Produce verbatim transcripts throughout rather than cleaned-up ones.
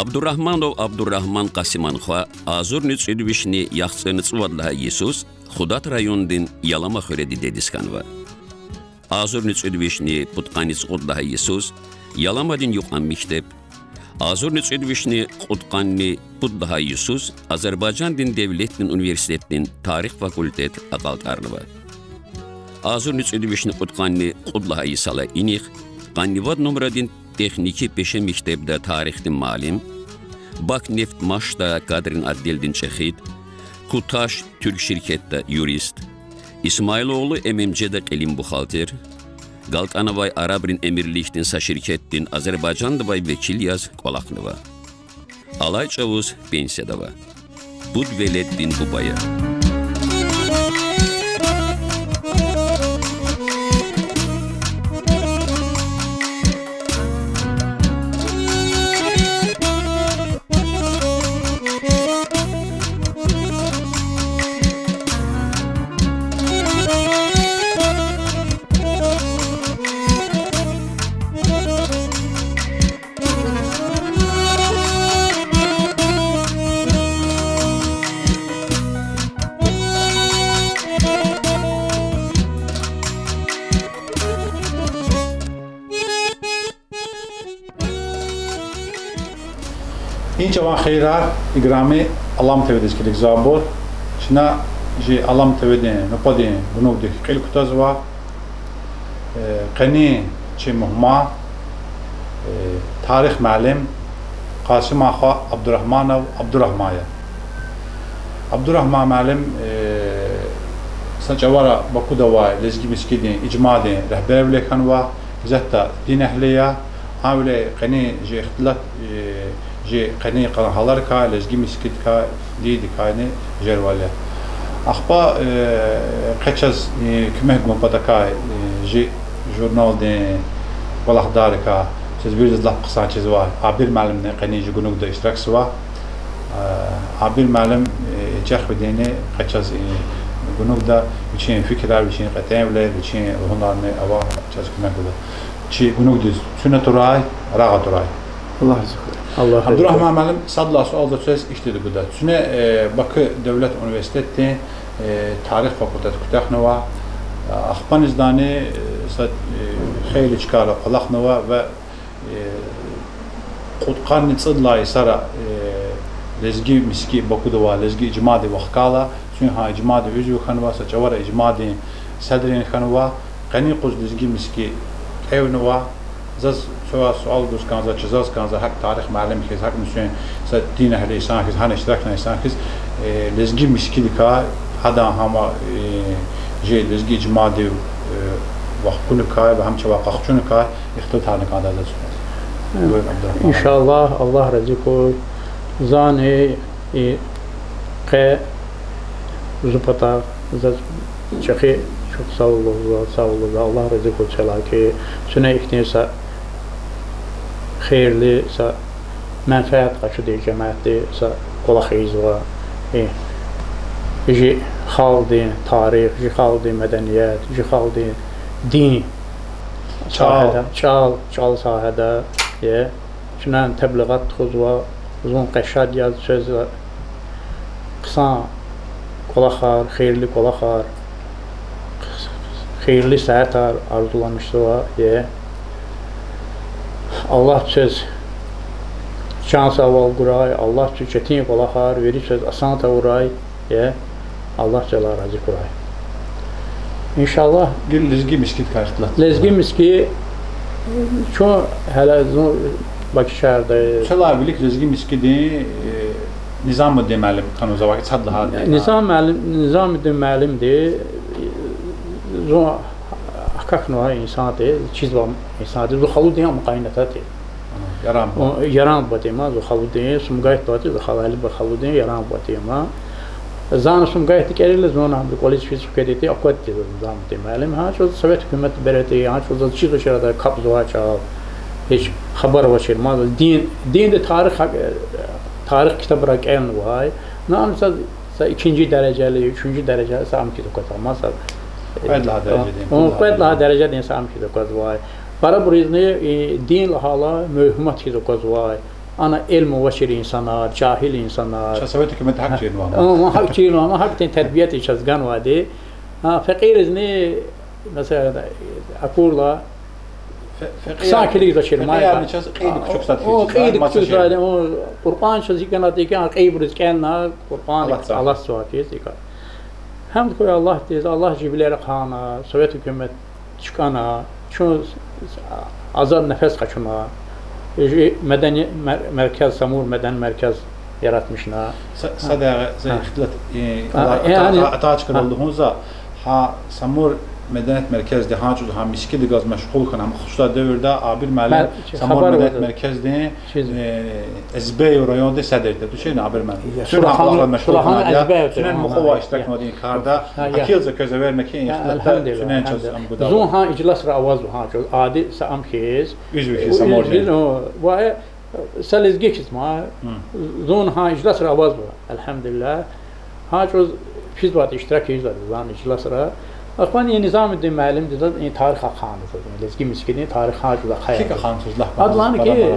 Абдурагьманов Абдурагьман Къасиман хва агъзурни кӀуьд вишни яхцӀурни цӀувад лагьай йисуз Худат райондин Ялама хуьре дидедиз хьанва. Агъзурни кӀуьд вишни пудкъанни цӀукьуд лагьай йисуз Яламадин юкьван мектеб, агъзурни кӀуьд вишни кьудкъанни пуд лагьай йисуз Азербайжандин девлетдин университетдин тарих факультет акьалтӀарнава. Агъзурни кӀуьд вишни кьудкъанни кьуд лагьай йисалай инихъ къанни вад нумрадин техники пеше мектебда тарихдин муаллим, Бакнефть МАШ-да кадрин отделдин чӀехид, Куташ туьрк ширкетда юрист, Исмаилоглу ММЖ-да кьилин бухгалтер, ГалтӀанавай Арабрин Эмирликдин са ширкетдин Азербайжандавай векил яз кӀвалахнава. Алай чӀавуз пенсияда ава. Пуд веледдин буба я. И чӀаван хийирар, играми Алам ТВ-диз килигзавайбур. Чна чи Алам ТВ-дин нубатдин гунугдик кьил кутазва. Э, къенин чи мугьман, э, тарих муаллим Къасиман хва Абдурагьманов Абдурагьман я. Абдурагьман муаллим, э, са чӀавара Бакуда авай лезги мискӀиндин ижмадин регьбервиле хьанва, гзаф дин эгьли я, гьавиляй къенин чи ихтилат, э, чи къенин къалгьаларикай, лезги мискӀиндикай, диндикайни жервал я. Ахпа, э, къе чаз, э, куьмек гун патакай, э, чи журналдин кӀвалахдарикай чаз виридаз лап хъсан чизвай Абир муаллимни къенин чи гунугда иштиракзава. Э, Абир муаллим, э, чӀехи винидни къе чаз, э, гунугда вичин фикирар, вичин кьетӀенвилер, вичин лугьунарни ава, чаз куьмек гуда. Чи гунугдиз куьн атурай, рагъ атурай. Аллагь рази хьурай. Абдурагьман муаллим, сад лагьай суал за квез ихьтинди гуда. Куьне, э, Баку девлет университетдин, э, тарих факультет куьтягьнава. Ахпа низамдани, э, са, э, хейлин чкайра кӀвалахнава ва, э, кьудкъанни цӀуд лагьай йисара, э, лезги мискӀин, Бакуда авай лезги ижмадин вахкайла, куьн гьа ижмадин уьзуьв хьанва, са чӀавара ижмадин седрин хьанва, къенин юкъуз лезги мискӀин кӀевнава. Заз квевай суал гуз кӀанзава, чизваз кӀанзава, гьакӀ тарих муаллим хьиз, гьакӀ муслим, са дин эгьли инсан хьиз, гьана иштиракнавай инсан хьиз, э, лезги мискӀиндикай, гьадан гьам, э, чи лезги ижмадин, э, вахкуникай ва гьам чавай къахчуникай ихтилатарни кӀанда заз. Буюр, Абдурагьман. Иншаллагь, Аллагь рази хьуй. Зани и къе зи патай заз чӀехи чухсагъул лугьузва, сагъул лугьузва, Аллагь рази хьуй чалай ки, куьне ихьтин са хийирли, са менфят къачудай жемятди са кӀвалах ийизва. И, жи халкьдин тарих, жи халкьдин меденият, жи халкьдин дин чӀал, сагьеда, чӀал, чӀал сагьеда, е, чна теблигъат тухузва, зун къе шад яз, квез хъсан кӀвалахар, хийирли кӀвалахар, хийирли сятар арзуламишзава, е. Аллагьди квез чан сагъвал гурай, Аллагьди квез четин кӀвалахар вири квез асант авурай, е. Аллагьди квелай рази хьурай. Иншаллагь. Гила лезги мискӀиндикай ихтилат. Лезги мискӀин, чун гьеле зун Баку шегьерда. Квелай вилик лезги мискӀиндин, э, Низамуддин муаллим хьанваз авай, сад лагьайди. Низам муаллим, Низамуддин муаллимди, зун акахьнавай инсанди, чизвай инсанди, зи халудин ам къайната тир. Яран буба. О, Яран буба тир ман, зи халудин, Сумгайтдин тир, зи хал-, Алибек халудин, Яран буба тир ман. Зани Сумгайтди кӀелила, зун гьабуру кӀвализ физ хкведайди, аквадайди зун Низамуддин муаллим. Гьа чӀавуз Совет гьукумат береди, гьа чӀавуз заз чизвачир ада капӀзавай чӀал. Гьич хабар авачир ман. Дин, динди тарих, тарих ктабра кӀелнавай. Ну, ам са, са икинжи дережали, уьчюнжи дережа са ам хьиз аквазвай ман са. Кьвед лагьай дережадин, о, кьвед лагьай дережадин са ам хьиз аквазвай. Парабурузни и дин лагьайла мугьман хьиз аквазвай. Ана илим авачир инсанар, жагьил инсанар. Ша совет гьукуматда гьакӀ чирнава. Ама гьакӀ чирнава, ама гьахьтин тербият чаз ганвайди. А, фекьиризни, месела, акурла, фе-, фекьияр-, хъсан килигзавачир, фекьиярни чаз кьейиди кучукзавайди, о, кьейиди кучукзавайди, о, Къуръан чаз икӀ ганатӀа, икӀ кьейибуруз кӀелна, Къуръан алатзавайди икӀ. Гьамд хьуй Аллагьдиз, Аллагь жибилер ахъайна, совет гьукумат чкӀана, чун азад нефес къачуна. Жи медени мер-, меркез, Самур медени меркез яратмишна. Са-, садагъа за ихтилат, э, ала-, ата-, ата-, атачкада лугьун за, гьа Самур меденият меркезди гьа чӀавуз гьа мискӀинди галаз машгъул хьана, гьам хсуса девирда Абир муаллим Самур меденият меркездин, э, Эзбеев райондин седрди туширни Абир муаллим. Сура-, Сураханов, Сураханов Эзбеев. Цуьнени мукьувай иштиракнавайди и карда, акил за квез эверна хьи, ихтилатда цуьнени чаз ам гуда. Зун гьа ижласра авазва гьа чӀавуз, ади са ам хьиз. Уьзви хьиз, Самур. Ва са лезги хьиз ма. Зун гьа ижласра авазва, алгьамдулиллагь. Гьа чӀавуз физвайди, иштирак ийизвайди зун ижласра. Ахпани Низамудин муаллимди заз и тарих ахъайна заз, лезги мискӀиндин тарих гьа чӀавуз ахъая. Ада лагьана хьи,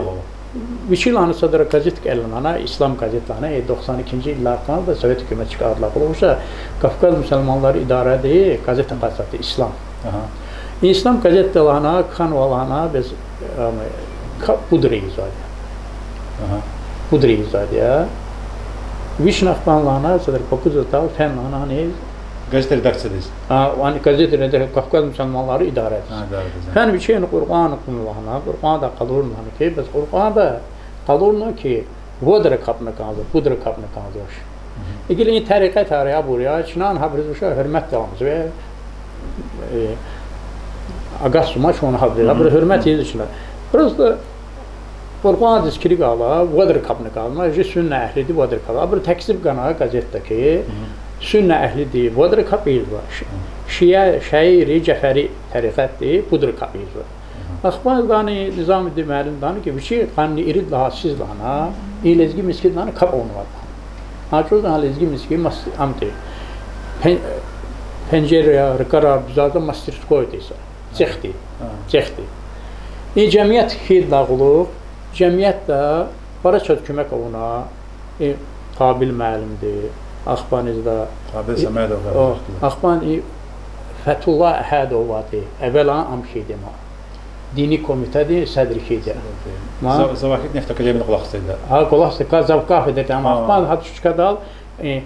вичи лагьана садра газет кӀелна лагьана, Ислам газет лагьана, э, дохсан экинжи йиллай кьванни, совет гьукумат чкӀадалай кьулухъ, вуша, Кавказ мусурманлар идаради газет акъатзавайди Ислам. Ислам газетда лагьана, кхьенва лагьана, бес, ам, капӀ пудра ийизвайди. Пудра ийизвайди я. Вични ахпани лагьана, садра папуз атайла фена лагьана аниз. Газетдин редакциядиз. А, ани газетдин редакция, Кавказ мусурманлар идарадиз. Фена вичи Къуръан кьуна лагьана, Къуръанда къалурна лагьана хьи, бес Къуръанда къалурна хьи, вадра капӀна кӀанзава, пудра капӀна кӀанзавач. Гила и тарикъатар я, абур я, чна гьабуруз вуша, гьуьрметдалмазва. Э, агатзамач вуна гьабуруз, абуруз гьуьрмет ийизва чна. Просто Къуръандиз килигайла, вадра капӀна кӀанзава, жи сунна агьлиди вадра капӀ. Абуру такзиб гана газетда хьи, сунна агьлиди вадра капӀ ийизва. Ш-, шия, шаири, Жафари тарикъатди пудра капӀ ийизва. Ахпа гана Низамудин муаллимди лагьана хьи, вичи къанни ирид лагьай йисуз лагьана, и лезги мискӀинда лагьана капӀ авунвайди я. Гьа чӀавуз гьа лезги мискӀин мас-, амди, пен-, пенжераяр, ракӀарар дуьзардай мастерскойди я са, цехди, цехди. И жемият хьайидалай кьулухъ, жемиятда пара чаз куьмек авуна, и Къабил муаллимди, ахпани за, Къабил Самедов, ахпани и Фетуллагь Агьедов авайди, эвелан ам хьайиди я ма. Дини комитетдин седр хьайиди я. Ма за, за вахтунда нефть академияда кӀвалахзавайди я. Гьа, кӀвалахзавайди я, ка завкаф тир ам. Ахпа гьа чкадал, э,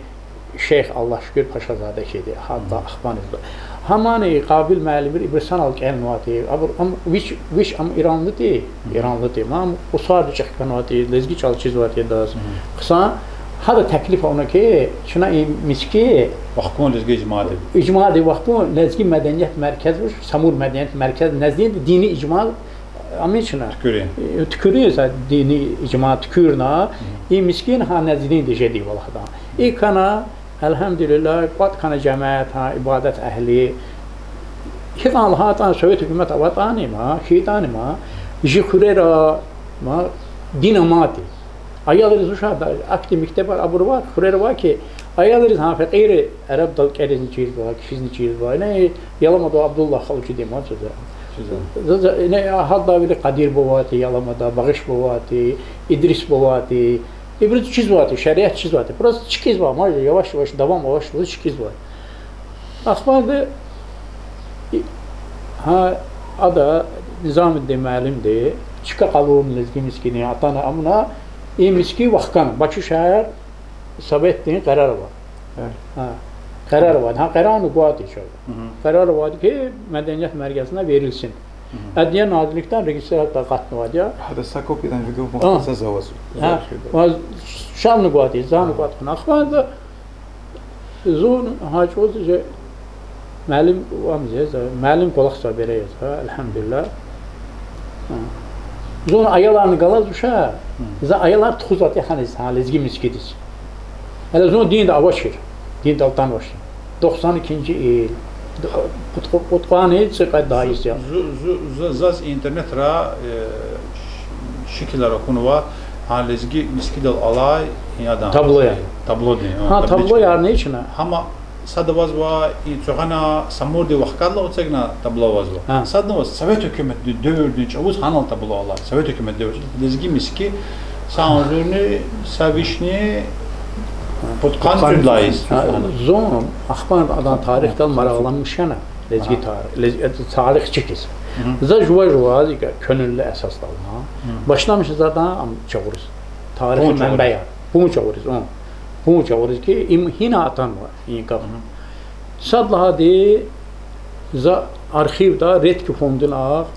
шейх, Аллагь шукур, Пашазаде хьайиди я. Гьа, ахпани за. Гьамани Къабил муаллимри ибуру санал кӀелнавайди. Абур ам вич, вич ам иранлуди, иранлуди. Ма ам Къусарда чӀехи хьанвайди, лезги чӀал чизвайди адаз. Хъсан, гьада теклиф авуна хьи, чна и мискӀин вахкун лезги ижмади, ижмади вахкун лезги меденият меркез, вуч, Самур меденият меркез, Незинди дини ижма, ам чна туькӀуьрин, э, туькӀуьрин за дини ижма туькӀуьрна, и мискӀин гьа Незинди жеди валлагьдан. ИкӀ хьана, алгьамдулиллагь, кӀватӀ хьана жемят, гьа ибадат агьли. ГьикӀ лагьайтӀани, совет гьукумат аватӀани ма, хьайитӀани ма, жи хуьрера ма дин амайди. Аялриз вуша, ахьтин мектебар абур ава, хуьрера ава хьи, аялриз гьа фекьийри арабдал кӀелизни чирзава, кхьизни чирзава. Ина Яламада Абдуллагь халучиди ма чиза. Заз ина гьадалай вири Къадир бубади, Яламада Багъиш бубади, Идрис бубади. Ибуруз чизвайди, шариат чизвайди. Просто чкӀизвай ма, яваш-яваш, давам авач, чкӀизвай. Ахпа ада, и, гьа, ада, Низамудин муаллимди, чка къалурна лезги мискӀинда, атана амуна, и мискӀин вахкана, Баку шегьер советдин къарар ава. Къарар ава, гьа, къарарни гвайди чав. Къарар авайди хьи, меденият мергезна верилсин. Адлия назирликдани регистрация акъатнавайди я. Гьада са копияни вири махтаса заваз. Ва шавни гвайди, зани гвайди хьана. Ахпа ада зун гьа чӀавуз жи муаллим вамзи, за муаллим кӀвалахзавай бере я за, алгьамдулиллагь. Зун аяларни галаз вуша, за аялар тухузвайди я гьаниз, гьа лезги мискӀиндиз. Гьеле зун динда авачир, диндал атанвачир. Дохсан экинжи йил, пуд-, пудкъанни цӀикьвед лагьай йис я. Зу-, зу-, зу-, заз интернетра, э, шикилар акунва, гьа лезги мискӀиндал алай, ядан, таблояр, таблодин, гьа, табличка, таблоярни чна. Гьама сад авазва, и цугъана Самурди вахкайдалай эцигна табло авазва. Садни аваз, совет гьукуматдин девирдин чӀавуз гьанал табло алай. Совет гьукуматдин девирдин чӀавуз лезги мискӀин Са агъзурни са вишни пудкъанни цӀуд лагьай йис. Зун ахпа адан тарихдал марагъланмиш яна, лезги тарих, лез-, э, тарих чиз хьиз. За жува-жуваз икӀ куьнуьллу эсасдал ма башламишзава ам чагъуриз. Тарихи менбеяр. Пун чагъуриз, ун. Пун чагъуриз ки, им гьина атанва и гаф. Сад лагьайди, за архивда редкий фондунин акъ,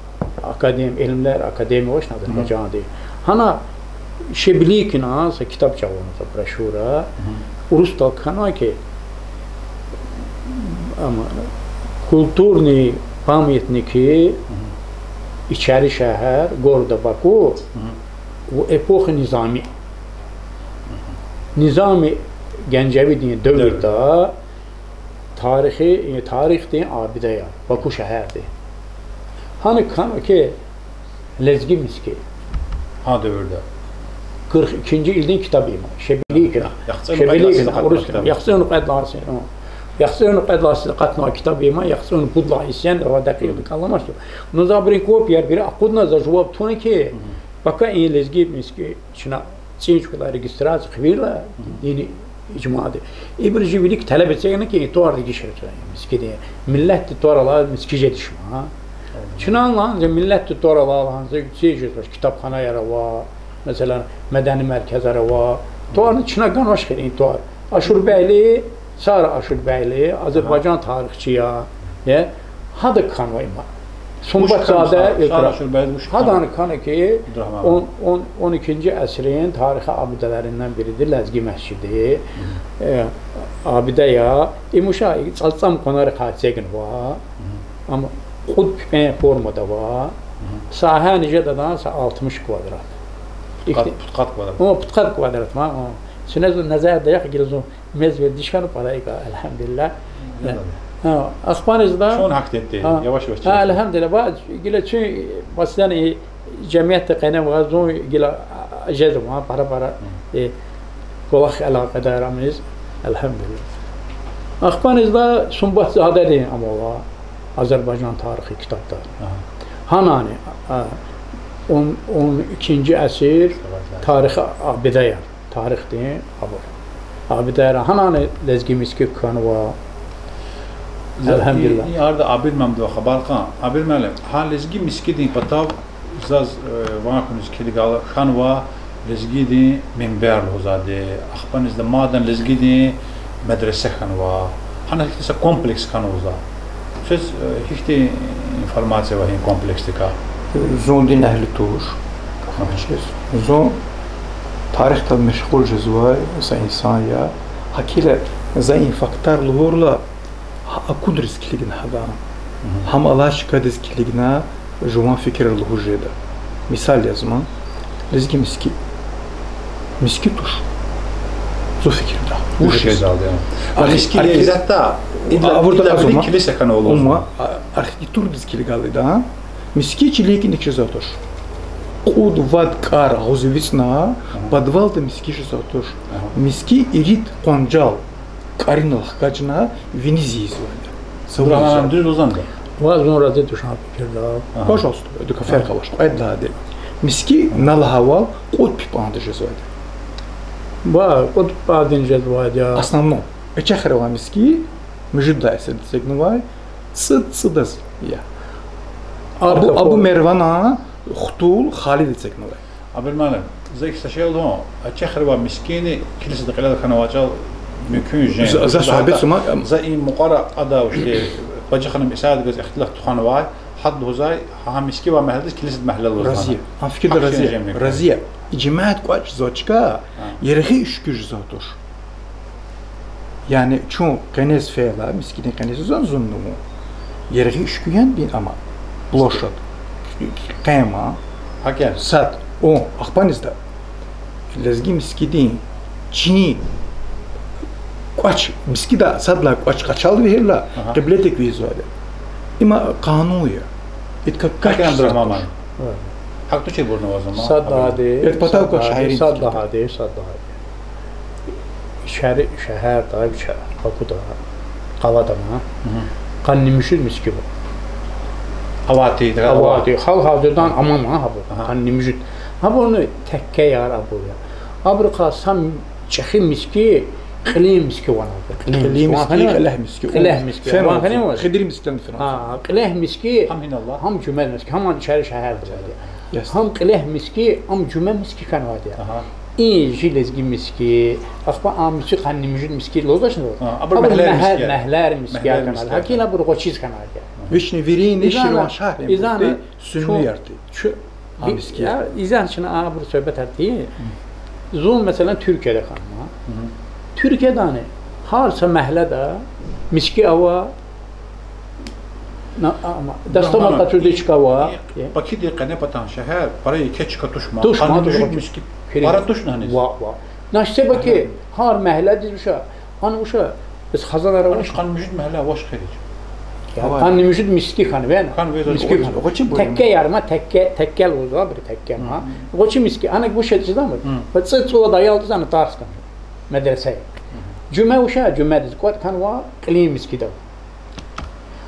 академ-, илимлер академия авачни Азербайжанди. Гьана Шебелигина са китаб чагъурна, са брошюра. Урусдал кхьенва ки, ам, культурные памятники Ичери шегьер города Баку в эпоху Низами. Низами Генжевидин девирда тарихи, тарихдин абидаяр Баку шегьерди. Гьана кхьенва ки, Лезги миски. Гьа девирда. Кьурх экинжи йилдин китаб има. Шебелигина. ЯхцӀурни кьвед лагьай йисуз акъатнавай китаб има. ЯхцӀурни кьвед лагьай йисуз акъатнавай китаб има, яхцӀурни пуд лагьай йисуз, ва дакъикъ каламашду. Ну, за абурун копияр вири акъудна, за жуваб тун ки, пака и лезги миски чна цӀийи чкада регистрация хъийила, дини ижмади. Ибуру жи вилик талеб эцигна ки, и тӀвар дегиш жезва мискидин. Миллетди тӀвар алай миски жеди шума. Чна лагьана, миллетди тӀвар алай лагьана, ци жезвач, китабханаяр ава, месела, медени меркезар ава. ТӀварни чна ганвач хьи и тӀвар. Ашурбегли, Сара Ашурбегли, азербайжан тарихчи я. Гьада кхьенва има. Сумбатзаде Илкрам. Гьадан кхьена ки, он, он, он экинжи асирдин тарихи абидалариндан бириди, лезги межиди, э, абида я. Им вуша, цӀалцӀам къванерикай эцигнава. Ам кьуд пипӀен формада ава. Сагьани жеда адан са алтмиш квадрат. Пудкъад квадрат. О, пудкъад квадрат ма, о. Чна зун назарда яхъ, гила зун мез вердиш хьана пара икӀ, эльгьамдулиллагь. Ахпанизда. Чун гьахьтинди, яваш-яваш. Эльгьамдулиллагь, ва гила чун, масалан, и жемиятди къене ва зун гила жезва пара-пара, э, кӀвалах алакъадармиз, эльгьамдулиллагь. Ахпанизда Сумбатзадедин ам ава, Азербайжан тарихи китабда. Гьанани, а, он, он экинжи асир тарихи абидаяр, тарихдин абур. Абидаяр гьанани лезги миски кхьенва. Эльгьамдулиллагь. И, и арада Абид муаллимди хабар кьан. Абид муаллим, гьа лезги мискидин патав заз, э, ван хьуниз килигайла хьанва лезгидин минбер лугьузвайди, ахпанизда мадни лезгидин медресе хьанва. Гьана гьихьтин са комплекс хьанва за. Квез, э, гьихьтин информация ава гьа и комплексдикай? Зун дин эгьли туш. Зун тарихдал машгъул жезвай са инсан я. ГьакӀ хьайила за и фактар лугьурла, гьа акудриз килигна гьадан. Гьам алай чкадиз килигна, жуван фикирар лугьуз жеда. Мисал яз ман, лезги миски. Миски туш. Зи фикирда. Вуч жезалди? Архи-, миски архи-, язатда, идла, авурда идла азма, килиса хьанва лугьузва. Амма, а, архитектурадиз килигайла, миски чиликӀник жезвай туш. Кьуд-вад кӀар агъуз эцигна, подвалда миски жезвай туш. Миски ирид къванцел кӀаринал хкажна виниз ийизвайди. Дуьз лугьузвани? Ва зун рази тушан фикирда. Пожалуйста, эдакай феркь авач, кьвед лагьайди. Миски на лагьайвал кьуд пипӀандиз жезвайди. Ва кьуд пипӀандиз жезвайди я. Основном. Эчехирвай миски муьжуьд лагьай йисуз эцигнавай, цӀуд-цӀудаз я. Абу, Абу Мервана хтул Халиди эцигнавай. Абид муаллим, за икӀ са шей лугьун, Эчехирвай мискини килисада кьилел хьанвайчӀал муькуьн жен. За, за суьгьбет сума, за и мукьвара кьада вучтӀи, Бажиханум Исаидгаз ихтилат тухванвай, гьада лугьузвай, гьа миски авай мягьледиз килисадин мягьле лугьузвай. Рази я. Гьам фикирда рази я. Рази я. И жемят кӀвач жезвай чка, яргъи уьшкуьз жезвай туш. Яни чун къенез фейила, мискидин къенез зун, зун нуму. Яргъи уьшкуьн яни ама площадь, къема. ГьакӀ я. Сад, о, ахпанизда. Лезги мискидин чин кӀвач, мискида сад лагьай кӀвач къачалди вегьирла, кьибледик вегьизвайди. Има къанун я. Идакай качественно. ГьакӀ туширбурни ваз ама. Сад лагьайди, сад лагьайди, сад лагьайди. Шегьер, шегьерда, вичин Бакуда, къалада ма къанни муьжуьд миски ава. Авайди, авайди. Гьал-гьалдидан амама гьабур къанни муьжуьд. Гьабурни теккеяр абур я. Абурухъ са чӀехи миски, кьилин миски ванвайди я. Кьилин миски, кьилин миски, кьилегь миски, кьилегь миски. Фена ван хьанва, Хидир мискидал фена. Гьа, кьилегь миски, гьам гьинал я, гьам жуьмя миски, гьам ичери шегьерда авайди я. Гьам кьилегь миски, ам жуьмя миски хьанвайди я. И жи лезги миски, ахпа а миски къанни муьжуьд миски лугьузвачни? Абур мягьлер миски хьанвайди. Гьакӏ ина абур гъвечӏиз хьанвайди я. Вични вирини Ширваншагьрин бути суннияр тир. Изан чна абуру суьгьбетар тир. Зун, месела, Туьркияда хьанва. Туьркиядани гьар са мягьледа миски ава, дастамаз къачуз чка ава. Бакиди къенепатан шегьер, пара еке чка тушма, къанни муьжуьд миски, пара тушна гьаниз. Ва, ва. Значит, себеби гьар мягьледиз вуша, ана вуша, бес хазанар авач. Къанни муьжуьд мягьле авач хьи. Къанни муьжуьд миски хьанвай. Хьанвай, миски хьанвай. Гъвечӏи бур. Теккеяр ма, текке, текке лугьузва абуру, текке ма. Гъвечӏи миски, ана вуша чизвани? Ва цӏи цӏувад аял тиз ана тарс хьанва медреседа. Жуьмя вуша, жуьмядиз кӏватӏ хьанва кьилин мискидал.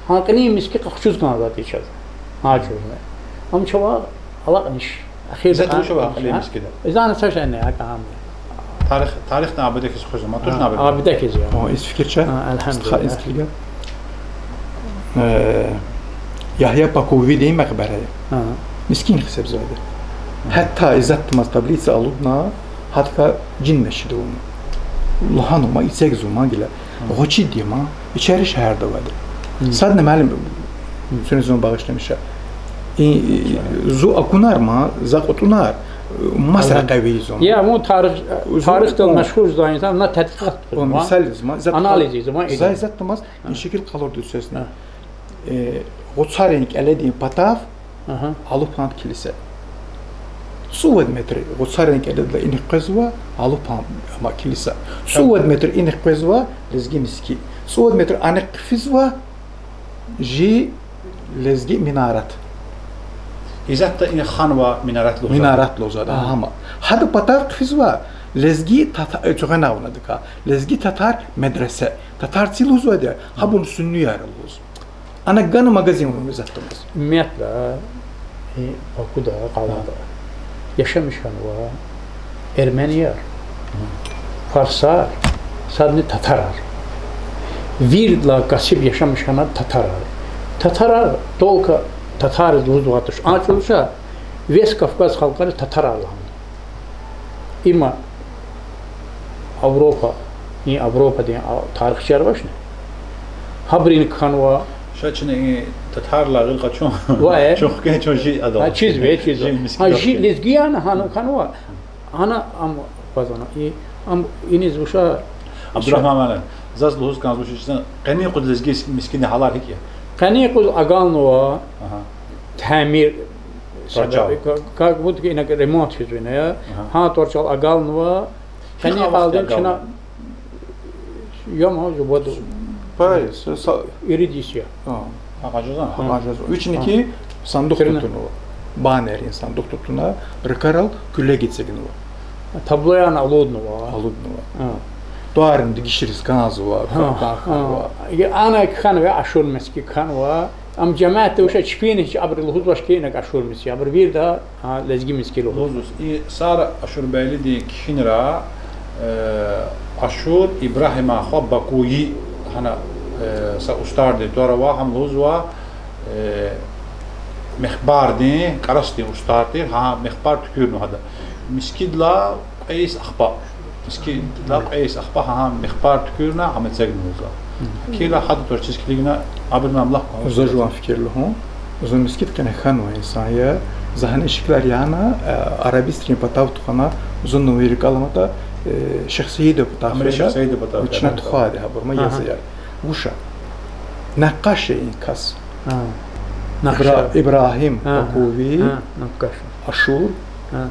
Гьа кьилин миски къахчуз кӏанзавайди чаз. Гьа чуьзме. Ам чавай алакьниш. Ахир изан са шейни акӏ ам. Тарих, тарихда абаде хьиз хуьзва, ма тушни абаде? Абаде хьиз я. О, из фикир ча? Стха, из фикир. Ягья Паковидин макъбара я. Мискин гьисабзавайди. Гьатта изатмаз таблица алудна, гьадакай жин межит авуна. Лагьана ма, эцигзава ма гила. Гъвечӏиди я ма, ичери шегьерда авайди. Садни муаллим, куьне зун багъишламиша. Зун акунар ма, за кьатӏунар, маса рекье ийизва ма. Я вун тарихдал машгъул жезвай инсан, на тадкъикъат ийизва ма, анализ ийизва ма. За изатмаз и шикил къалурди сесни. Гъуцарин кӏеледин патав Алупан килиса. Цӏувад метр гъуцарин кӏеледилай инихъ къвезва Алупан ама килиса. Цӏувад метр инихъ къвезва лезги миски. Цӏувад метр анихъ физва жи лезги минарет. Изатда ина ханва минарет лугьузва. Минарет лугьузва, гьама. Гьада патав хъфизва лезги тата-, цуьгъана авунадакай. Лезги татар медресе. Татарци лугьузвайди я, гьабурни суннияр лугьуз. Ана гана магазин вуна изатдамаз. Умуметда, и Бакуда, къалада яшамиш хьанва эрменияр, фарсар, садни татарар. Виридалай касиб яшамиш хьана татарар. Татарар только татариз лугьузвайди туш. А чӏавуз ша весь Кавказ халкьариз татарар лагьана. Има Авропа, и Авропадин а тарихчияр авачни? Гьабуру кхьенва. Ша чна и татаррилай гъил къачун. Ва, э? Чун хкин чун жи адал. Гьа, чизва, чизва. Жи мискин. Гьа, жи лезги яна гьана кхьенва. Гьана ам базана. И, ам иниз вуша. Абдурагьман муаллим, заз лугьуз кӏанзава вуч ятӏани, къенин юкъуз лезги мискинрин гьалар гьикӏ я? Къенин юкъуз агалнава. Ага. Тамир. Тӏварцӏал. Как будто инаг ремонт физва ина, я? Ага. Гьа, тӏварцӏал агалнава. Гьикӏ къенин вахтунда къалди чна агалнава? Яма зубаду. Пай, са, са- Ирид йис я. А. Гьа, къажазан? Гьа, къажазан. Вични ки сандух тутунва. Баннердин сандух тутуна, ракӏарал куьлег эцигнава. Таблояр алуднава. Алуднава. Гьа. Тӏварни дегишариз кӏанзава, кӏан хьанва. Ана кхьенва, Ашур миски кхьенва. Ам жемятди вуша чпин гьич абуру лугьузвач хьи, инаг Ашур миски. Абуру вирида, гьа, лезги миски лугьуз. Лугьуз, и сара Ашурбейли дин кхьинра, э, Ашур Ибрагьиман хва Бакуи, гьана, э, са устӀардин тӀвар ава, гьам лугьузва, э, мехъбардин, кӀарасдин устӀар тир, гьа мехъбар туькӀуьрна гьада. МискӀиндилай кьве йис ахпа. МискӀиндилай кьве йис ахпа гьа мехъбар туькӀуьрна, гьам эцигна лугьузва. Кила гьада тӀварцӀиз килигна, абуру ам лап за жуван фикир лугьун. Зун мискӀиндин къене хьанвай инсан я. За гьана и шикилар яна, э, арабистрин патав тухвана, зун вири кӀаламатӀа, э, Шихсаидов патав фейила, Шихсаидов патав чна тухвайди гьабур ма язаяр. Вуша? Накъаш я и кас. Ибра-, Ибрагьим Бакуви, Ашур,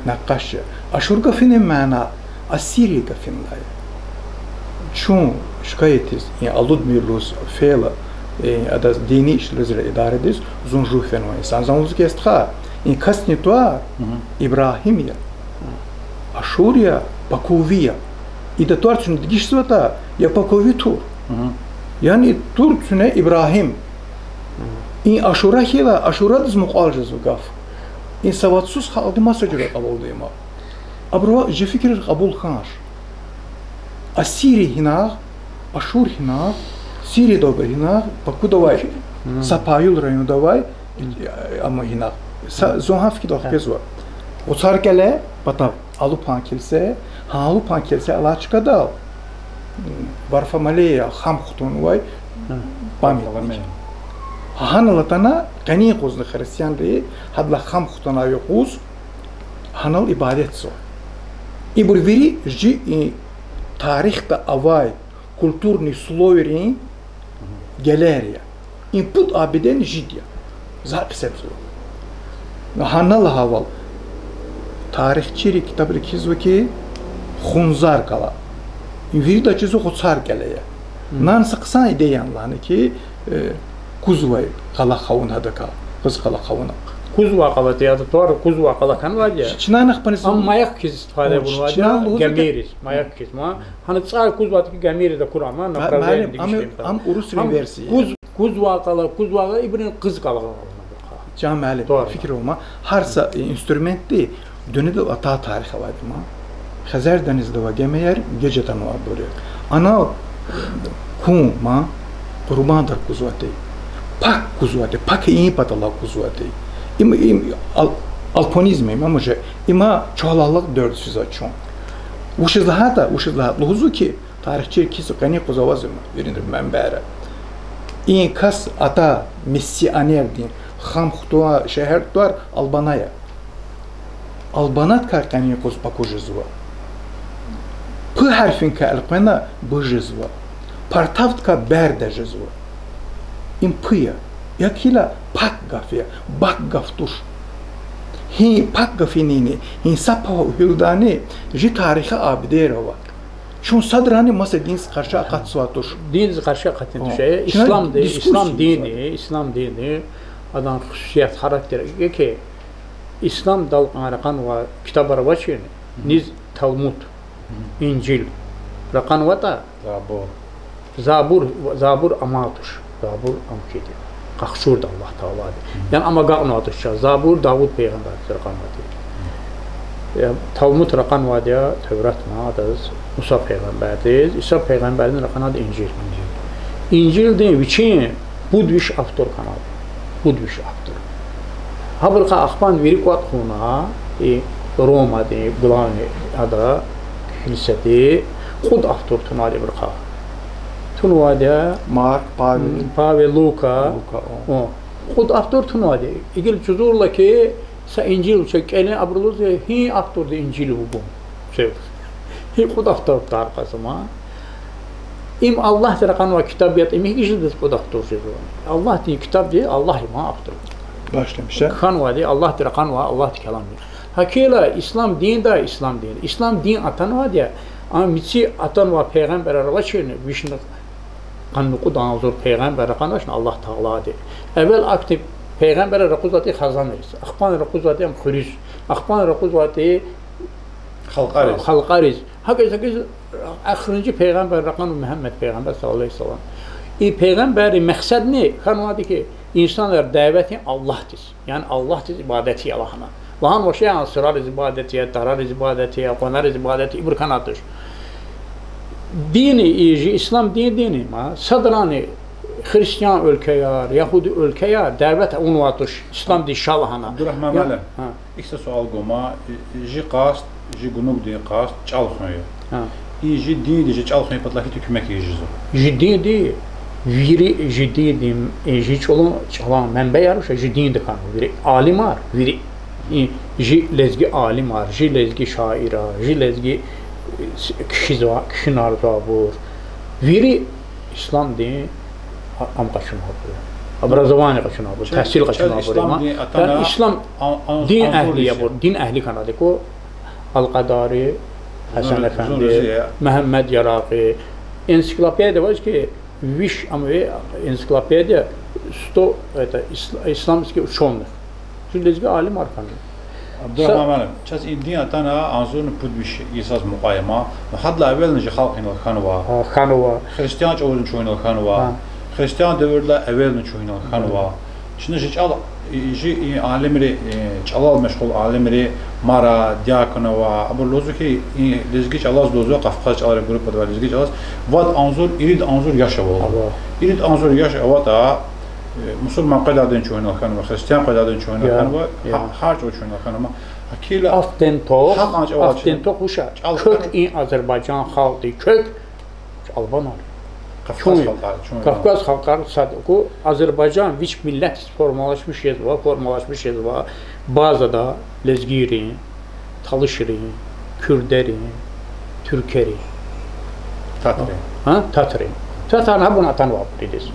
накъаш я. Ашур гафунин мана Ассирия гафунилай я. Чун шикаятиз, яни алудмир лугьуз фейила, э, адаз дини ишлеризра идарадиз, зун жув фенвай инсан. За лугьуз хьи, стха, и касдин тӀвар Ибрагьим я, Ашур я, Бакуви я. Ида тӀвар чун дегишзаватӀа, я Бакуви тур, яни тур чуьне Ибрагьим. И Ашура хьайила, Ашурадиз мукьвал жезва гаф. И савадсуз халкьди маса жуьре кьабулдай ма. Абуру жи фикирар кьабул хьанач. Ассири гьинагъ, ашур гьинагъ, Сирияда авай гьинагъ, Бакуда авай, са паюл районда авай, амма гьинагъ. Са, зун гьа фикирдал хквезва. Гъуцар кӀеле, патав, алупан килсе, гьа алупан килсе алай чкадал, Варфоломея хам хтунвай памятник. Гьанал атана, къенин къузни христианри гьадалай хам хтунвай юкъуз гьанал ибадатзава. Ибур вири жи и тарихда авай культурный слойрин гелер я. Им пуд абидени жид я. За гьакӀ гьисабзава. Гьана лагьайвал, тарихчийри китабра кхьизва ки, Хунзар къала. Им вирида чизва Гъуцар кӀеле я. Нана са хъсан идея лагьана ки, э, кузвай къала хъувуна гьадакай, Кьуьз къала хъувуна. Кузвай къала тир, ада тӀвар кузвай къала хьанвайди я. Чна ахпани зун... Ам маяк хьиз истифада авунвайди я, чна лугьузва ки, гамийриз, маяк хьиз ма. Гьана цӀай кузвайди ки, гамийриз акурама, направление дегишмир. Ам урусрин версия я. Куз, кузвай къала, кузвай къала, ибурун Кьуьз къала. Жан муаллим, фикир ава ма, гьар са инструментди дуьньядал атай тарих авайди ма. Хезер денизда авай гемияр геж атанвайбур я. Анал кун ма, къурбандар кузвайди, пак кузвайди, пак ийин паталай кузвайди. Им, им ал-, алпинизм я, им уже, има чугьалаллахъ дерт физвай чун. Вучиз лагьайтӀа, вучиз лагьайтӀа лугьузва ки, тарихчийри кхьизва, къенин къуз аваз има, виринра менбейра. И кас атай миссионердин хам хтун шегьердин тӀвар Албана я. Албанадикай къенин къуз Баку жезва. П гьарфиникай элкъвена Б жезва. Партавдикай Бярда жезва. Им П я. Яни гила пак гаф я, бак гаф туш. Гьи пак гафунини, гьи са пагьу гьуьлдани жи тарихи абидейра ава. Чун садрани маса диндиз къарши акъатзавай туш. Диндиз къарши акъатун туш. Ислам дин, ислам дин, адан хусусият, характер я ки, исламдал кьван ракъанвай китабар авачирни, низ Талмуд, Инжил ракъанватӀа, Забур, Забур амай туш. Забур ам хьиз я, къахчурди Аллагь Таалади. Яни ам агакьнавай туш чаз. Забур Давуд пайгъамбардиз ракъанвайди я. Талмуд ракъанвайди я Теврат ма, адаз, Муса пайгъамбардиз, Иса пайгъамбардиз ракъанвайди Инжил. Инжилдин вичин пуд виш автор хьанвайди. Пуд виш автор. Гьабурукай ахпани вири кӀватӀ хьуна, и Ромадин главный ада, килседи, кьуд автор тунвайди ибурукай. Тунвайди я Марк, Павел, Лука. Кьуд автор тунвайди. Гила жузурла ки, са Инжил вуч я кӀелин, абуру лугьузва, гьи авторди Инжил вугун. Гьи кьуд автор таркьазма. Им Аллагьди ракъанвай китаб ятӀа, им гьикӀ жезвач кьуд автор жезва? Аллагьдин китабди, Аллагь я ма автор. Хьанвайди Аллагьди ракъанвай, Аллагьдин калам я. Гьакӏ хьайила ислам динда, ислам дин, ислам дин атанвайди я, ам мици атанвай пайгъамбарар авачирни, вишни къанни кьуд агъзур пайгъамбар ракъанвачни Аллагь Таалади. Эвел ахьтин пайгъамбарар ракъузвайтӀи хизанриз, ахпани ракъузвайтӀи ам хуьруьз, ахпани ракъузвайтӀи халкьариз. Гьакӏ, гьакӏ, ахиримжи пайгъамбар ракъанва Мугьаммад пайгъамбар صلى الله عليه وسلم. И пайгъамбаррин мехседни хьанвайди хьи, инсанар давет ийин Аллагьдиз, яни Аллагьдиз ибадат ая лагьана. Лагьанвач, яни сурариз ибадат ая, тарариз ибадат ая, къванариз ибадат ая, ибур хьанвайди туш. Дини, и жи ислам дин, дини ма садрани христиан уьлквеяр, ягьуди уьлквеяр давет авунвайди туш, ислам дин ша лагьана. Абдурагьман муаллим, икӀ са суал гума, жи къаст, жи гунугдин къаст чӀал хуьн я. И жи динди жи чӀал хуьн патал гьихьтин куьмек ийиз жезва? Жи динди, вири жи динди, жи чӀулун чӀалан менбеяр вуч я, жи динди хьанва вири алимар, вири. Жи лезги алимар, жи лезги шаирар, жи лезги кхьизвай, кхьинарзавайбур. Вири ислам дин, а-, ам къачунвайбур я. Образование къачунвайбур, тагьсил къачунвайбур я. Ислам дин атана, ислам дин агьли я абур, дин агьли хьанвайди я. Алкьвадари, Гьасан эфенди, Мугьаммад Яракьи. Энциклопедия ваз хьи, виш ам ви энциклопедия сто, это, ис-, исламских учёных. Жи лезги алимар хьанва. Абдурагьман муаллим, чаз и дин атана агъзурни пуд виш йисаз мукьва я ма, ну гьадалай эвелни жи халкь инал хьанва. Хьанва. Христиан чӀавузни чун инал хьанва. Христиан девирдилай эвелни чун инал хьанва. Чна жи чӀал, и, жи и алимри, и, чӀалал машгъул алимри, Мара, Дьяконова, абур лугьузва хьи, и лезги чӀалаз лугьузва, Кавказ чӀаларин группада авай лезги чӀалаз, вад агъзур, ирид агъзур яш ава лугьузва. Ирид агъзур яш аватӀа, э, мусурман къведайдани чун винел хьанва, христиан къведайдани чун винел хьанва, гьа-, гьар чӀал чун винел хьанва. Гьакила Ахтин тох, гьакьван чӀавал ахтин тох вуша? ЧӀал квек, и азербайжан халкьдин квек чӀалбанар. Кавказ халкьар, чун Кавказ халкьар сад ку, Азербайжан вич миллет формалашмиш жезва, формалашмиш жезва базада лезгийрин, талишрин, куьрдерин, туьркерин. Татрин. Гьа? Татрин. Татарни гьабур атанва абуридиз.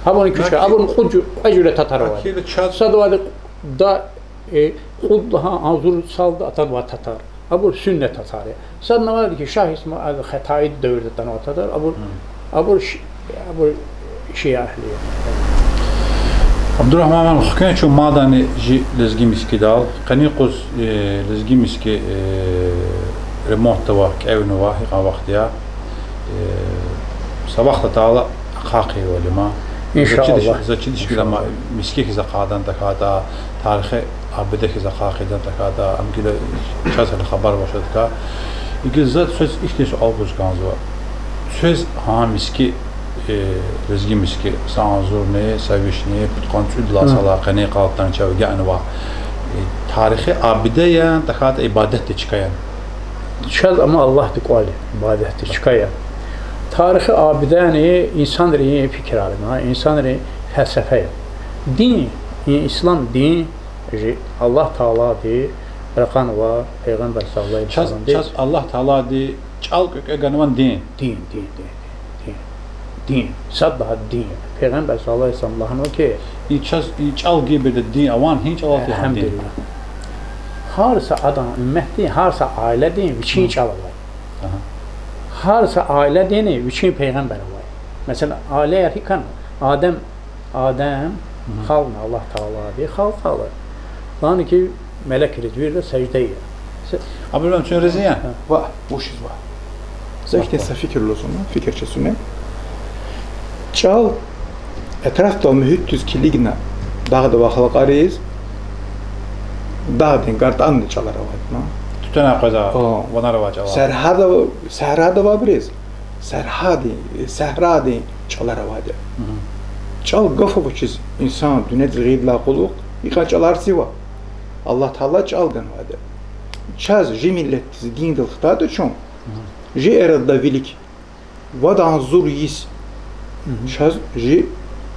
Гьабурни куьчка, абурни кьуд жу-, кьве жуьре татар авайди. Сад авайди да, э, кьуд лагьай агъзур салда атанвай татар. Абур сунни татар я. Садни авайди хьи, Шагь Исма-, а, Хетаидин девирда атанвай татар, абур, абур ши-, абур шиа агьли я. Абдурагьман, хквен чун мадни жи лезги мискӀиндал, къенин юкъуз, э, лезги мискӀин, э, ремонтда ава, кӀевнава, гьикьван вахт я. Э, са вахт атайла ахъайизвайвал ама. Иншаллагь. За чидач, за чидач гила ама, мискӀин хьиз ахъайдани тахьайтӀа, тарихи абиде хьиз ахъайизвайдани тахьайтӀа, ам гила чаз гьеле хабар авачтӀа. Игила за квез ихьтин суал гуз кӀанзава. Квез гьа мискӀин, э, лезги мискӀин, са агъзурни, са вишни, пудкъанни цӀуд лагьай йисалай къенин йикъалди чав агакьнавай, э, тарихи абиде яни, тахьайтӀа ибадатдин чка яни? Чаз ама Аллагьдин кӀвал я, ибадатдин чка я. Тарихи абидени инсанрин фикирар я, инсанрин фелсефе я. Дин, и ислам дин, жи Аллагь Таалади ракъанвай, Пайгъамбар صلى الله عليه وسلم. Чаз, чаз Аллагь Таалади чӀал кӀвекӀве ганвани дин? Дин, дин, дин, дин. Дин. Сад лагьай дин. Пайгъамбар صلى الله عليه وسلم лагьанва хьи, и чаз, и чӀал гибирда дин авани, гьи чӀалал лагьана дин? Гьар са адан умметдин, гьар са аиледин вичин чӀал авай. Гьар са аиледини вичин пайгъамбар авай. Месела, аилеяр гьикӀ хьана? Адем, Адем халкьна Аллагь Таалади, халкьна. Лагьана хьи, мелеклуз вирида сажда ая. Абдурагьман, куьн рази я? Ваъ, вучизва? За ихьтин са фикир лугьузва, фикир чесуна. ЧӀал этрафдал муьгьуьтдиз килигна, дагъда авай халкьариз, дагъдин гартӀанни чӀалар авайди я. Туьтуьнар къвезвай, ванар авай чӀалар. Сергьятда, сергьятда авайбуруз, сергьятдин, сегьрадин чӀалар авайди я. ЧӀал гаф авачиз инсан дуьньядиз гъидлай кьулухъ икьван чӀалар цива. Аллагь Таала чӀал ганвайди я. Чаз жи миллетдиз диндал хтайтӀа чун, жи эрада вилик вад агъзур йис чаз жи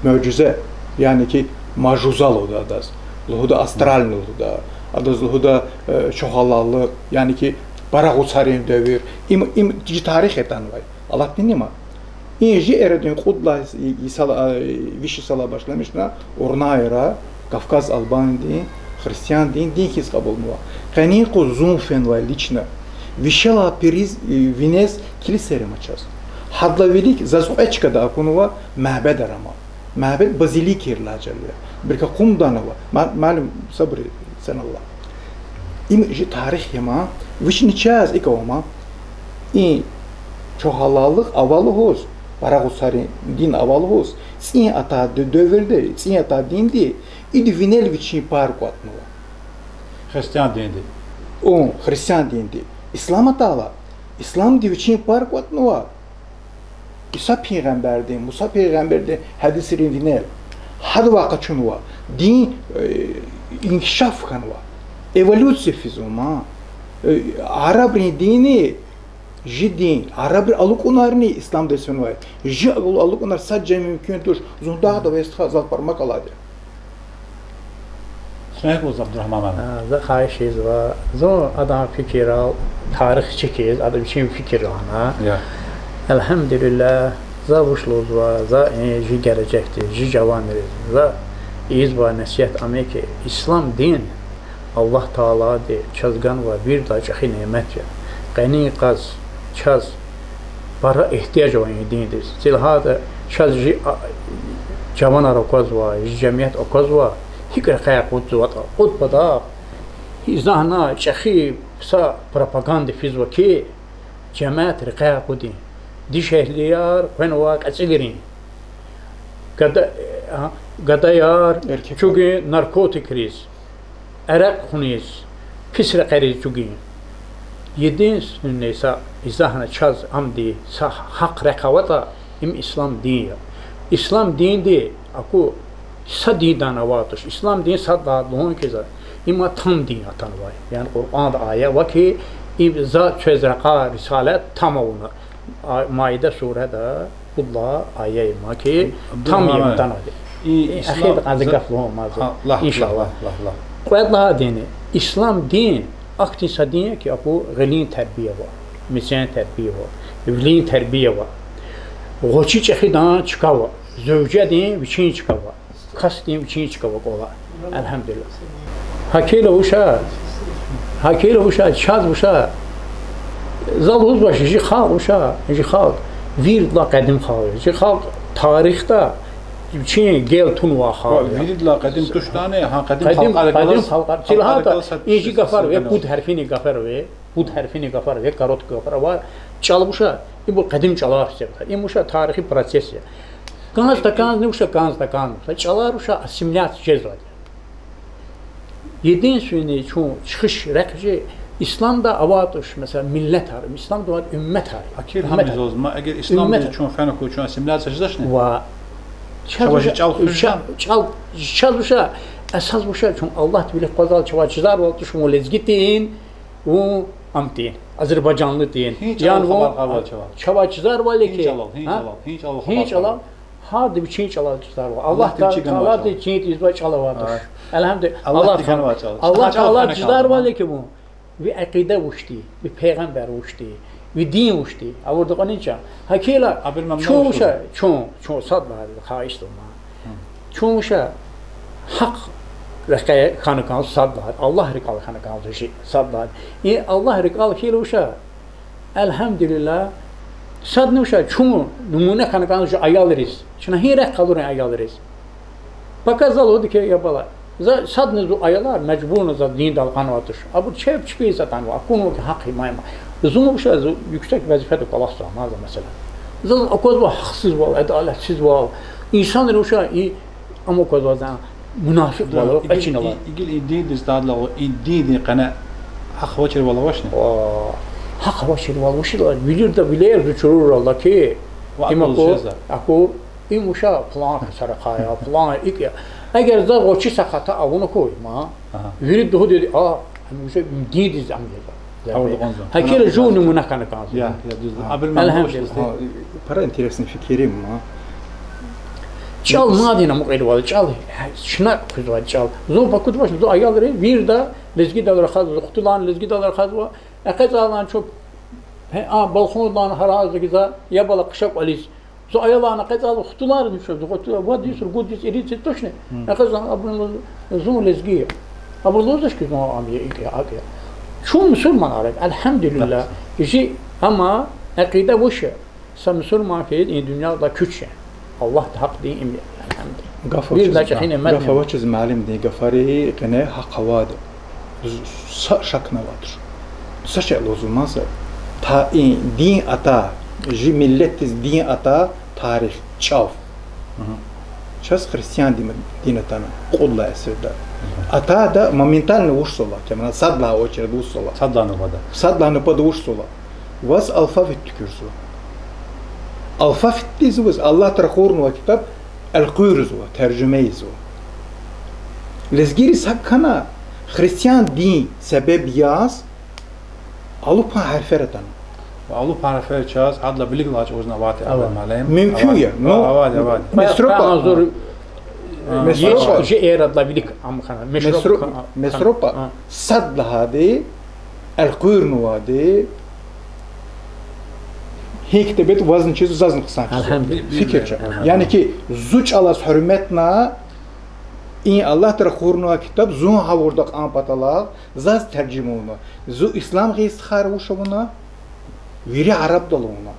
муъжизе, яни хьи мажуза лугьуда адаз, лугьуда астральный лугьуда, адаз лугьуда, э, чухалаллы, яни хьи пара гъуцарин девир, им, им жи тарих атанвай. Алатнини ма. И жи эрадин кьуд лагьай йис-, йисала, а, виш йисалай башламишна урнаяра Кавказ албандин, христиандин дин хьиз кьабулнава. Къенин юкъуз зун фенвай лично. Вишелай пириз, э, винез килисайри ама чаз. Гьадалай вилик заз кьве чкада акунва мабедар ама. Мабед базиликайрилай жеда. Ибурукай къумдани ава. Ма-, малум, сабур це, Аллагь. Им жи тарих я ма, вични чаз икӀ ава ма. И чухалаллы ава лугьуз, пара гъуцарин дин ава лугьуз, цӀийи атай де-, девирда, цӀийи атай динди, ида винел вичин пар кӀватӀнава. Христиан динди. Ун, христиан динди. Ислам атайла, исламди вичин пар кӀватӀнава Иса пайгъамбардин, Муса пайгъамбардин гьадисрин винел. Гьадавай къачунва, дин, э, инкишаф хьанва, эволюция физва ма. Э, арабрин динни, жи дин, арабрин алукӀунарни исламдиз фенвай. Жи алукӀунар сад жен мумкин туш, зун дагъда авай стха, зал пармак алайди я. Суьнет лугьуз, Абдурагьман муаллим. А, за хайиш ийизва, зун адан фикирал, тарихчи хьиз, ада вичин фикир лагьана. Я. Эльгьамдулиллагь, за вуч лугьузва, за и жи гележегдиз, жи жаванриз, за ийизвай насигьат ам я хьи, ислам дин Аллагь Таалади чаз ганвай виридалай чӀехи немет я. Къенин къаз чаз пара игьтияж авай и диндиз. Ци лагьайтӀа чаз жи, а, жаванар аквазва, жи жемият аквазва, гьикӀ рекьяй акъудзаватӀа. Акъуд патал, гьи, за гьана чӀехи са пропаганда физва хьи, жемият рекьяй акъудин, дишегьлияр къвенвай кьецӀилрин. Гада-, а, гадаяр, эркекар, чугун наркотикриз, эрекь хуниз, пис рекьериз чугун. Единственный са изагьна чаз амди са гьахъ рехъ аватӀа, им ислам дин я. Ислам динди аку са диндан авай туш. Ислам дин сад лагьай лугьун хьиз, има там дин атанвай. Яни Къуръанда аят ава хьи, им за квез ракъа рисалат там авуна. А, Маида сурада пуд лагьай аят има хьи, там Абдурагьман, янтанвайди. И ислам ахирда кьази за-, гаф лугьун маза, лагь, иншаллагь. Лагь, лагь, лагь. Кьвед лагьай дин, ислам дин, ахьтин са дин я хьи, аку гъилин тербия ава, мецен тербия ава, вилин тербия ава. Гъвечӏи чӏехидан чка ава, зевжедин вичин чка ава, касдин вичин чка ава кӏвале. Эльгьамдулиллагь. Гьакӏ хьайила вуша, гьакӏ хьайила вуша, чаз вуша, за лугьузвач, жи халкь вуша, жи халкь виридалай къадим халкь я. Жи халкь тарихда вичин гел тунвай халкь я. Виридалай къадим туштӏани, гьа къадим халкьар, къадим халкьар, халкьар галаз, халкьар, чи лагьайтӏа, и жи гафар ава, пуд гьарфини гафар ава, пуд гьарфини гафар ава, короткий гафар ава. Чӏал вуша, ибур къадим чӏалар гьисабда. Им вуша тарихи процесс я. Кӏанз-такӏанзни вуша, кӏанз-такӏанзни вуша, чӏалар вуша ассимиляция жезвайди я. Единственный чун чуьхуьш рехъ жи, исламда авай туш, месела, миллетар, исламда авай умметар. Акир гьам лугьузва, ма эгер исламдиз чун фена хьуй, чун ассимиляция жезвачни? Ва чаз вуша, чӏал хуьз жа, чӏал, чаз вуша, эсас вуша, чун Аллагьдин вилик аквазвайла чавай чизарвал туш вун лезги тир, вун ам тир, азербайжанлы тир. Яни вун чавай чизарвал я хьи, гьи чӏалал, гьи чӏалал, гьи чӏалал, гьарда вичин чӏалал чизарвал. Аллагьдин вичин тийизвай чӏал авай туш. Эльгьамдулиллагь. Аллагьди ганвай чӏал. Аллагьди ганвай чӏал чизарвал я хьи вун, ви акъида вуч тир, ви пайгъамбар вуч тир, ви дин вуч тир, абуру кьванни чӏал. Гьакӏ хьайила чун вуша, чун, чун сад лагьайди хагьишзава ман. Чун вуша гьахъ рекье хьана кӏанзава сад лагьайди, Аллагь рикӏел хьана кӏанзава жи сад лагьайди. И Аллагь рикӏел хьайила вуша, эльгьамдулиллагь, садни вуша чун нумуна хьана кӏанзава жи аялриз. Чна гьи рехъ къалурин аялриз? Пака за лугьуди хьи, я бала, за садни зи аялар мажбурна за диндал кьанвай туш. Абур чеб чпиз атанва, акунва хьи гьахъ имайма. Зун вуша, зи юксек везифеда кӏвалахзава ман за, месела. Заз аквазва гьахъсизвал, адалатсизвал. Инсанри вуша и, ам аквазва за мунафикьвал, кьве чин ала. Игил и диндиз тадлагъу, и диндин къене гьахъ авачирвал авачни? Гьахъ авачирвал вучзава, вилерда вилер зи чуруралда хьи, им аку, аку, им вуша план ксарахъая, план икӏ я. Эгер заз гъвечӏи са хата авуна хьуй ман, вири дугьуди, а, ам уже диндиз ам яза. Гьакӏ хьайила жув нумуна хьана кӏанзава. Эльгьамдулиллагь. Пара интересный фикир я ман. Чӏал мадни амукьайвал, чӏал, чна хуьзвай чӏал. Зун пакудвачни, зи аялри вирида лезгидал рахазва, зи хтуларни лезгидал рахазва. Экъечӏайла чун, гьа, балхунлай гьарайла гзаф, я бала, хъша кӏвализ. Зи аяларни экъечӏайла, хтуларни чун, зи хтулар вад йис, ругуд йис, ирид йис тушни. Экъечӏайла абуру лугьузва, зун лезги я. Абуру лугьузвач хьи, зун ам я, икӏ я, акӏ я. Чун мусурманар я, эльгьамдулиллагь. Жи, амма акъида вуч я? Са мусурман хьиз и дуьньяда куьч я. Аллагьдин гьахъ дин им я, эльгьамдулиллагь. Гаф авачиз, гаф авачиз муаллимдин гафари къене гьахъ авайди. Са шакни авайди туш. Са шей лугьузва ман за. Та и дин атай, жи миллетдиз дин атай тарих, чӏал. Чаз христиан дин, дин атана кьуд лагьай асирда. Атайла моментально вучзава, кемана сад лагьай очередь вучзава. Сад лагьай нубада. Сад лагьай нубада вучзава. Ваз алфавит туькӏуьрзава. Алфавитдиз ваз Аллагьди ракъурнавай ктаб элкъуьрзава, тержуьме ийизва. Лезгийриз гьакӏ хьана, христиан дин себеб яз алупан гьарфер атана. Алупан гьарфер чаз гьадалай вилик лагьай чӏавузни авайди я, мумкин я, ну, Месропа, Месропа, жи эрадилай вилик ам хьана, Месропа, сад лагьайди, элкъуьрнавайди, гьикӏ ктаб ятӏа вазни чизва, зазни хъсан чизва. Фикир ча. Яни ки зи чӏалаз гьуьрметна, и Аллагьди ракъурнавай ктаб зун гъавурда кьан паталай, заз тержуьме авуна. Зи ислам гъиз стхайри вуч авуна? Вири арабдал авуна.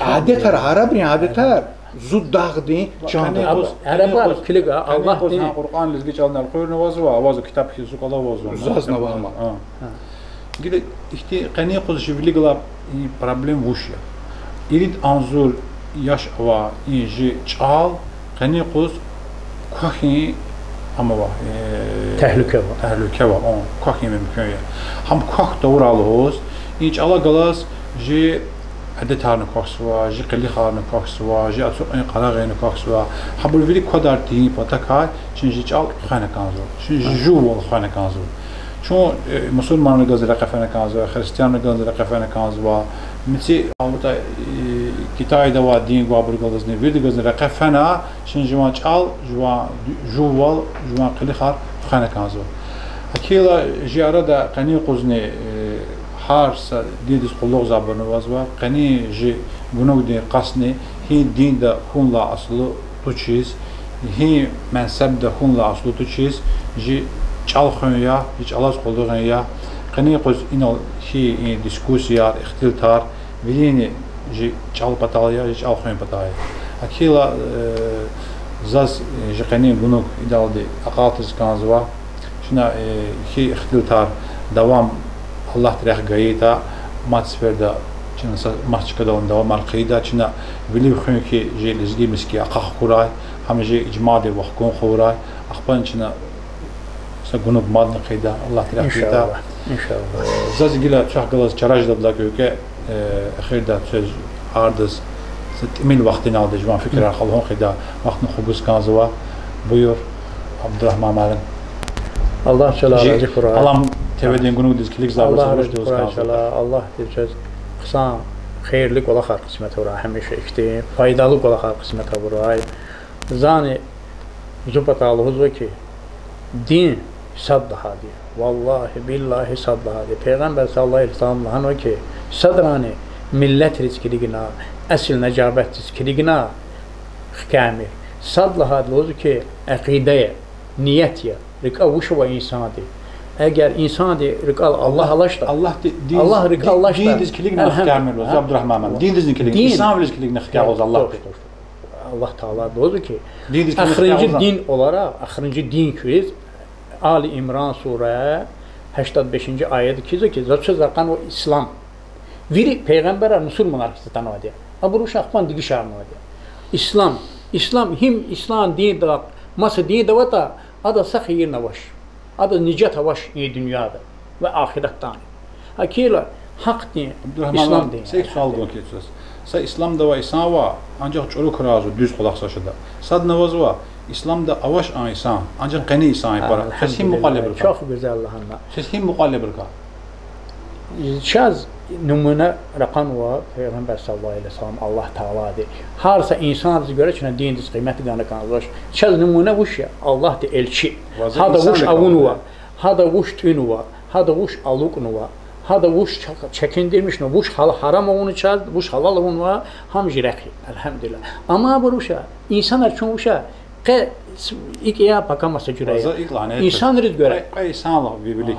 Адетар, арабрин адетар, зи дагъдин чанда. Арабар килиг, Аллагьдин Къуръан лезги чӏални элкъуьрнавазва, авазва ктаб хьиз зи кӏвале авазва. Зазни авай ман. Гила ихьтин къенин юкъуз жи вилик галай и проблема вуч я? Ирид агъзур яш ава, и жи чӀал къенин къуз квахьин, амава, э, Техлюке ава. Техлюке ава, он квахьин мумкин я. Гьам квахь тавурай лугьуз, и чӀала галаз жи адетарни квахьзава, жи къилихарни квахьзава, жи ацукьун-къарагъунни квахьзава. Гьабур вири квадар тийин патахъай чун жи чӀал хвена кӀанзава, чун жи жуввал хвена кӀанзава. Чун, э, мусурманрихъ галаз рекье фена кӀанзава, христианрихъ галаз рекье фена кӀанзава. Мици авута, э, Китайда авай дин гвайбур галазни, виридахъ галазни рекье фена, чун жуван чӀал, жуван жуввал, жуван къилихар хвена кӀанзава. Гьакила жи арада къенин къузни, э, гьар са диндиз къуллугъзавайбурни авазва, къенин жи гунугдин къастни гьи динда хьунлай аслу тушиз, гьи мансабда хьунлай аслу тушиз, жи чӀал хуьн я, жи чӀалаз къуллугъун я. Къенин къуз инал хьи, и дискуссияр, ихтилатар, вирини жи чӀал патал я, жи чӀал хуьн патал я. Гьакила, э, заз, э, жи къенин гунуг идалди акьалтиз кӀанзава. Чна, э, хьи ихтилатар давам Аллагьди рехъ гайитӀа, мад сеферда чна са мад чкадал давамар хъийида, чна вилив хуьн хьи жи лезги миски ахъа хкурай, гьам жи ижмади вахкун хъувурай, ахпани чна са гунуг мадни хъийида, Аллагьди рехъ гайитӀа. Иншаллагь, иншаллагь. Заз гила чахъ галаз чара жедайдалай кӀвекӀве, э, эхирда квез гьардаз са тӀимил вахтуналди жуван фикирар къалурун хъийида, вахтни хгуз кӀанзава. Буюр, Абдурагьман муаллим. Аллагь чалай рази хьурай. Алам ТВ-дин гунугдиз килигзавайбуруз Аллагь рази хьурай чалай, Аллагьди квез хъсан хийирлу кӀвалахар къисмет авурай, гьамиша ихьтин пайдалу кӀвалахар къисмет авурай. Зани зи патай лугьузва хьи, дин сад лагьайди я. Валлагьи, биллагьи, сад лагьайди я. Пайгъамбар صلى الله عليه وسلم лагьанва хьи, садрани миллетриз килигна, эсил нажабатдиз килигна хкямир. Сад лагьайди лугьузва хьи, акъида я, ният я, рикӀе вуш ава инсанди. Эгер инсанди рикӀел Аллагь алачтӀа, Аллагьди, Аллагь рикӀел алачтӀа, диндиз килигна хкямир лугьуз, Абдурагьман муаллим. Диндизни килигна, инсанвилиз килигна хкягъуз Аллагьди. Аллагь Таала лугьузва хьи, эхиримжи дин олара, эхиримжи дин куьриз, Али Имран сура, гьаштад бешинжи аятда кизва хьи, за квез ракъанва ислам. Вири пайгъамбарар мусурманар хьиз атанвайди я. Абур вуч ахпани дегишарнавайди я. Ислам, ислам, гьим ислам динда, маса динда аватӀа, адаз са хийирни авач. Адаз нижат авач и дуьньяда ва ахиратдани. Гьакила гьахъ дин, Абдурагьман, ислам дин. Са икӀ суал гун кицаз. Са исламда авай инсан ава, анжах чӀуру крарзава, дуьз кӀвалахзавай чада. Садни авазва, исламда авач а инсан, анжах къени инсан я пара. Квез гьим мукьвал ябурукай? Чухсагъул лагьана. Квез гьим мукьвал ябурукай? Чаз нумуна ракъанва Пайгъамбар صلى الله عليه وسلم, Аллагь Таалади. Гьар са инсандиз гуьре чна диндиз къимет гана кӀанзавач. Чаз нумуна вуч я? Аллагьди элчи. Гьада вуч авунва, гьада вуч тӀуьнва, гьада вуч алукӀнава, гьада вуч ча-, чекиндирмишнава, вуч гьал-, гьарам авуна чаз, вуч гьалал авунва, гьам жи рехъ я. Альгьамдулиллагь. Амма абур вуч я? Инсанар чун вуч я? Къе с-, икӀ я, пака маса жуьре я. Инсанриз гуьре. Кьве, кьве инсан лагь вилик.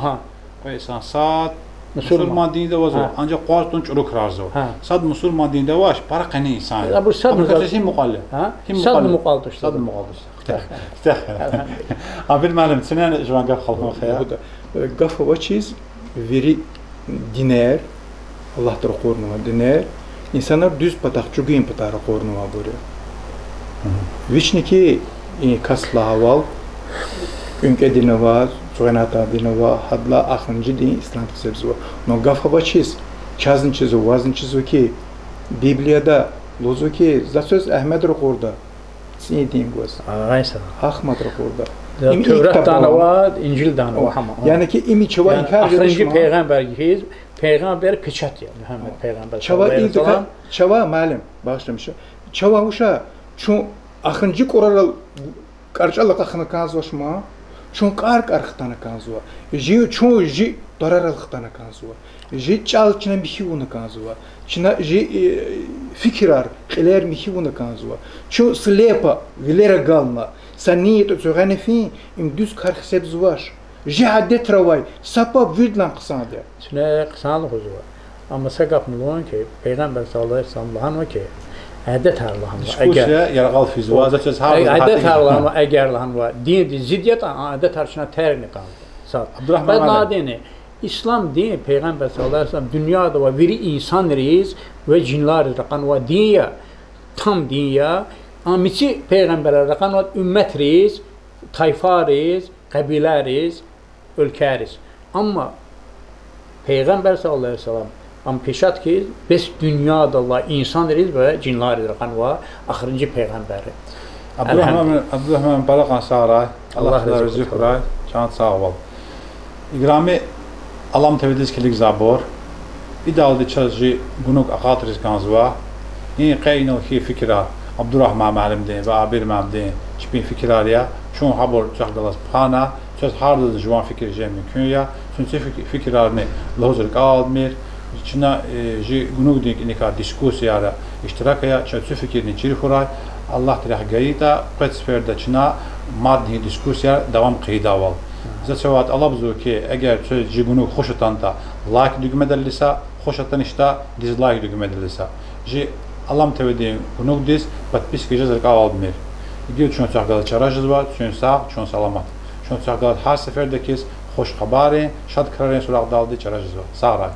Кьве инсан сад мусурман динда авазва, анжах къваз тун чӀуру крарзава. Сад мусурман динда авач, пара къени инсан я. Абур садни мукьвал я. Садни мукьвал туш. Садни мукьвал туш. Амир муаллим, цинени жуван гаф халкьун хая. Гаф авачиз вири динер, Аллагьди ракъурнавай динер, инсанар дуьз патахъ, чӀугун патахъ ракъурнавайбур я. Вични хьи и кас лагьайвал, кӀвенкӀведин ава, цугъенатдин ава, гьадалай ахиримжи дин ислам гьисабзава. Но гаф авачиз, чазни чизва, вазни чизва хьи, Библияда лугьузва хьи, за квез Агьмед ракъурда, цӀийи дин гваз. Гьахъ мад ракъурда. Им и ктабда ава, Инжилда ава гьам. Яни хьи им чавай инкар жеда шума? Ахиримжи пайгъамбар хьиз, пайгъамбар печать я, Мугьаммад пайгъамбар صلى الله عليه وسلم. Чавай идакай, чавай, муаллим, багъишламиша. Чавай вуч я, чун ахиримжи кӀурарал кӀарчӀал акьахна кӀанзавач ман, чун кӀар-кӀар хтана кӀанзава. Жи, чун жи тӀварарал хтана кӀанзава. Жи чӀал чна михьи авуна кӀанзава. Чна жи, э, фикирар, кьилер михьи авуна кӀанзава. Чун слепо вилер агална, са ниятда цуьгъени фин, им дуьз кар гьисабзавач. Жи адетра авай са паб виридалай хъсанди я. Чна хъсан лугьузва. Амма са гафни лугьун хьи, пайгъамбар صلى الله عليه وسلم лагьанва хьи, адетар лагьанва, эгер, адетар лагьанва, эгер лагьанва, динди зид ятӀа, а адетар чна теркни кӀанзава. Са. Абдурагьман муаллим. Ислам дин, пайгъамбар صلى الله عليه وسلم дуьньяда авай вири инсанриз ва жинлариз ракъанвай дин я. Там дин я, ам мици пайгъамбарар ракъанвай умметриз, тайфариз, къабилариз, уьлквейриз. Амма пайгъамбар صلى الله عليه وسلم, ам пешат хьиз, бес дуьньядал алай инсанриз ва жинлариз ракъанва ахиримжи пайгъамбар. Абдурагьман, Абдурагьман, пара кьван сагърай. Аллагь рази хьурай, чан сагъвал. Играми Алам ТВ-диз килигзавайбур, идалди чаз жи гунуг акъатриз кӀанзава. И къе инал хьайи фикирар Абдурагьман муаллимдин ва Абир муаллимдин чпин фикирар я. Чун гьабур квехъ галаз пана, квез гьардазни жуван фикир жен мумкин я. Чун ци фик-, фикирарни лугьуз рикӀелдмир. Чна, э, жи гунугдин кӀаникай дискуссияра иштирак ая, чаз цу фикирни чир хьурай. Аллагьди рехъ гайитӀа, къвед сеферда чна мадни дискуссияр давам хъийидайвал. За цавай тӀалабзава хьи, эгер квез жи гунуг хуш атанатӀа, лайк дуьгмедал илиса, хуш атаначтӀа, дизлайк дуьгмедал илиса. Жи Алам ТВ-дин гунугдиз подписка жез рикӀелдмир. Игил чун квехъ галаз чара жезва, чун сагъ, чун саламат. Чун квехъ галаз гьар сеферда хьиз хуш хабаррин, шад крарин суракьдалди чара жезва. Сагърай.